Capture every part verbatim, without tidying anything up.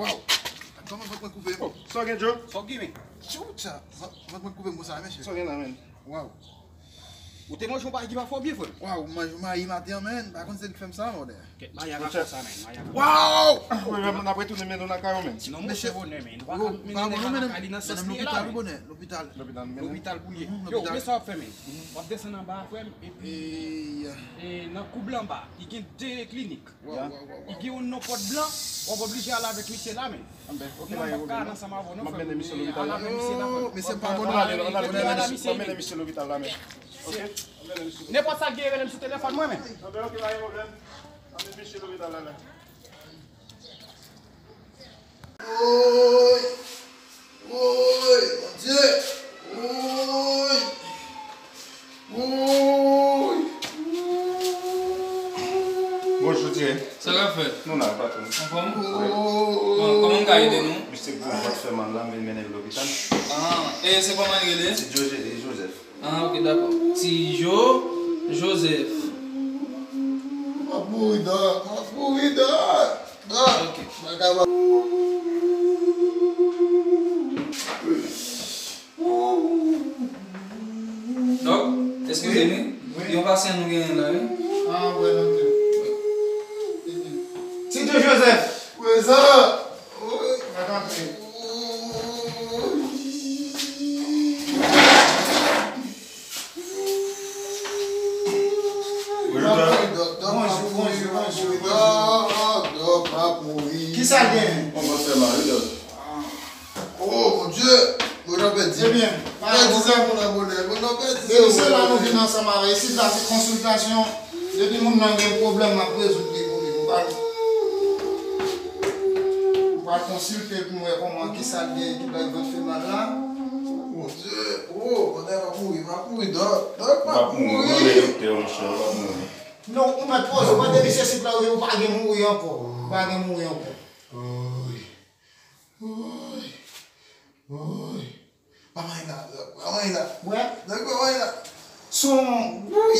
Waw! Kòman vant mwen koupe m? Sa w gen, Joe? Sa w gen, men? Tchoucha! Vant mwen koupe m konsa, mesye. Sa w gen la, men? Waw! Ou te manje yon bagay ki pa fè w byen, frè m? Waw, m manje yon mayi maten an, men. M pa konn se li k fè m sa, mòdè. Kèt mayi a pa fè w sa, men. Mayi a pa fè w sa. Waw! Wi, men n ap retounen mennen w lakay ou, men. Non, monchè, bonè, men. Nou pa ka mennen nèg la lakay li nan sans li ye la, men. Lopital, lopital. Lopital pou l ye. Yo, men sa w ap fè, men. W ap desann anba a, frè m, epi e, nan koub la anba, li gen de klinik. Li gen youn nan pòt blan, w ap oblije ale avèk misye la, men. Mwen, m p ap ka ale ansanm avè w, non, frè m. Ale avèk misye la, frè m. Mesye, m pa bon, non. Ale, ale, ale, ale avèk misye, ale avèk misye lopital la, men. Ok? Nenpòt sa k gen, rele m sou telefòn mwen, men. Anben, ok, pa gen pwoblèm. Ale avèk misye lopital la, men. Woy! Woy! Bondye! Woy! Woy! Bonjou, Thierry. Sa k ap fèt? Nou la, patwon. Anfòm? Wi. Bon, kòman m ka ede nou? Misye gwo vant fè mal la, m vin mennen l lopital. Ah, e se kòman l rele? Se José, e Joseph. Ah, ok, dakò. Ti Jo, Joseph. M ap mouri, dòk. M ap mouri, dòk. Dòk. Ok. Bagay pa. Dòk, eskize m, wi. Wi. Yon pasyan nou genyen la, wi. Ah, wè, non, ok. Ti Jo Joseph. Prezan. Wi. Mèt antre. Bonjou, bonjou, bonjou, bonjou. Dòk, dòk, m ap mouri. Kisa l genyen? Kòman fè mal, wi, dòk? Oh, mon Dieu! Mwen nan pèdi. Ebyen, pèdi sa moun nan bonè. Mwen nan pèdi sa. Depi se la nou vin ansanm avè. Isit la se konsiltasyon. Depi moun nan gen pwoblèm, m ap rezoud li pou li. M pral, m pral konsilte l pou m wè kòman, kisa l gen ki bay vant fè mal la. Mon Dieu! Oh, mwen nan m ap mouri, m ap mouri, dòk. Dòk, m ap mouri. W ap mouri, mande doktè, monchè, w ap mouri. Non, ou mèt poze, mwen depi se sit la, ou pa gen mouri ankò. Ou pa gen mouri ankò. Woy. Woy. Woy. Pa mari la, pa mari la. Wè? Nèg pa mari la. Se yon,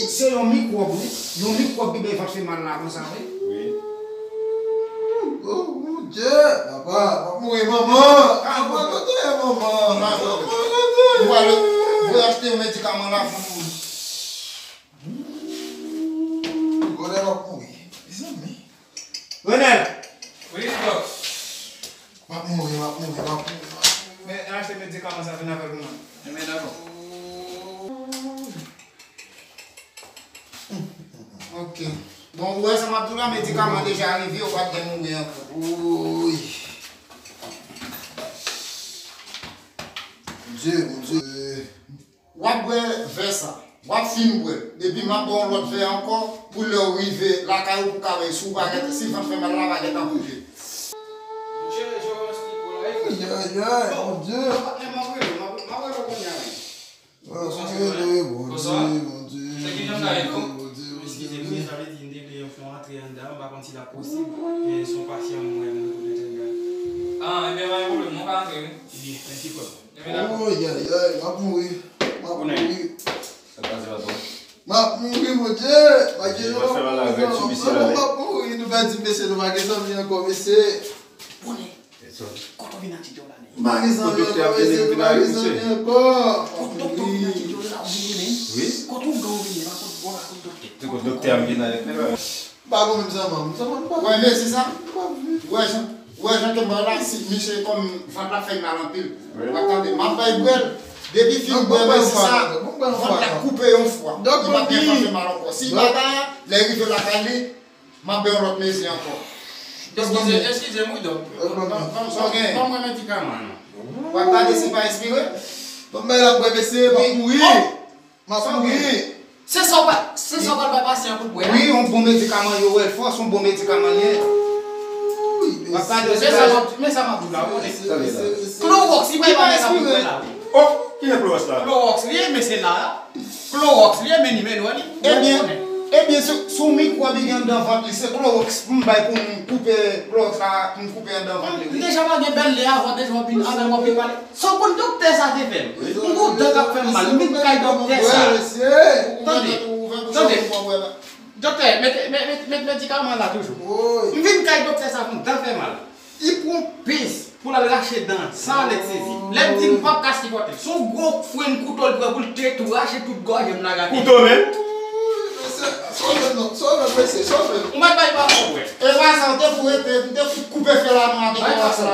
se yon mikwòb, wi. Yon mikwòb ki bay vant fè mal la konsa, wi. Wi. Oh, mon Dieu, papa, m ap mouri, manman. Ah, manman, kote w ye, manman? Manman, kote w ye? Ou pral voye achte yon medikaman la pou ou. Bonè m ap mouri. Mezanmi. Renel! Wi, dòk. M ap mouri, m ap mouri, m ap mouri, m ap mouri. Men, achte medikaman sa vin avè l pou mwen. Ebyen, dakò. Ok. Bon, ou wè sa m ap di w la, medikaman deja rive, ou p ap gen mouri ankò. Woy. Mon Dieu, mon Dieu. W ap bwè vè sa. W ap fin bwè l. Epi m ap ba w yon lòt vè ankò pou lè w rive lakay ou pou w ka wè si w pa gentan, si vant fè mal la pa gentan bouje. Monchè, Joel Stipo la, e frè. Ayayay, mon Dieu. Patnè, m ap rele w, m ap, m ap rele w kounye a menm. Bonswa, Joel. Bondye, Bondye, Bondye, Bondye. Eskize m, wi, sa vle di m te vle fè yon antre anndan, m pa konn si l ap posib, men se yon pasyan m wè m tou de tèt la. Ah, ebyen, pa gen pwoblèm, non, w ka antre, wi. Ebyen, mèsi, frè m. Ayayay, m ap mouri. M ap mouri. Sa k pase, patwon? M ap mouri, Bondye. Pa gen zanmi ankò, mesye. M ap mouri. Nou pèdi mesye, nou pa gen zanmi ankò, mesye. Bonè. Kote w vin ak ti djòl la, nèg? M pa gen zanmi ankò, mesye. M pa gen zanmi ankò. Kot doktè w vin ak ti djòl la, ou vin, men? Wi. Kot ougan w vin, men pa kot bò, pa kot doktè. Se kot doktè a m vin avèk, men. M pa gon menm zanmi, zanmi m pa. Wè, mesye sa? M pa vle. Wè, jan, wè, jan ke m la, si misye kòm vant la fè mal anpil. Wi. W ap tande, m ap bay bwè l. Depi fin bwè, mesye sa, vant la koupe yon fwa. Li p ap gen vant fè mal ankò. Si bagay a, lè rive lakay li, m ap bay yon lòt mezi ankò. Eskize, eskize m, wi, dòk. Ban m, ban m, ban m, ban m wè medikaman an, non. W ap gade si l pa espire? Ban m bay l ap bwè, mesye, m ap mouri. M ap mouri. Se sa w pa, se sa w pral bay pasyan pou l bwè a? Wi, yon bon medikaman, yo wè l fò, se yon bon medikaman li ye. Wi, mesye. W ap gade si l pa espire. Men sa m ap di w la, w konnen. Klowòks, li pa, li pa espire. Oh, ki jan klowòks la? Klowòks li ye, mesye la. Klowòks li ye, men ni men wè li. Ebyen, ebyen, sou, sou mikwòb li gen anndan vant li, se klowòks pou m bay pou m koupe klowòks la, pou m koupe anndan vant li, wi. M deja pa gen bèl lè avan, deja w ap vin avè m, w ap vin pale. Sa w konn doktè sa te fè m? M gon dan k ap fè m mal, m vin kay doktè sa. Tande, tande. Doktè, mete, mete, mete medikaman la toujou. M vin kay doktè sa pou m dan fè mal. Li pran pens pou l al rache dan san anestezi. Lè m di m p ap ka sipòte l. Se yon gwo frenn kouto l pran pou l te tou rache tout gòj m la gate. Kouto menm? Sove m non, sove m mesye, sove m. Ou mèt bay pa konpwen. E pa sa, ou te pou rete, m te fout koupe fè la nan avèk yon sa.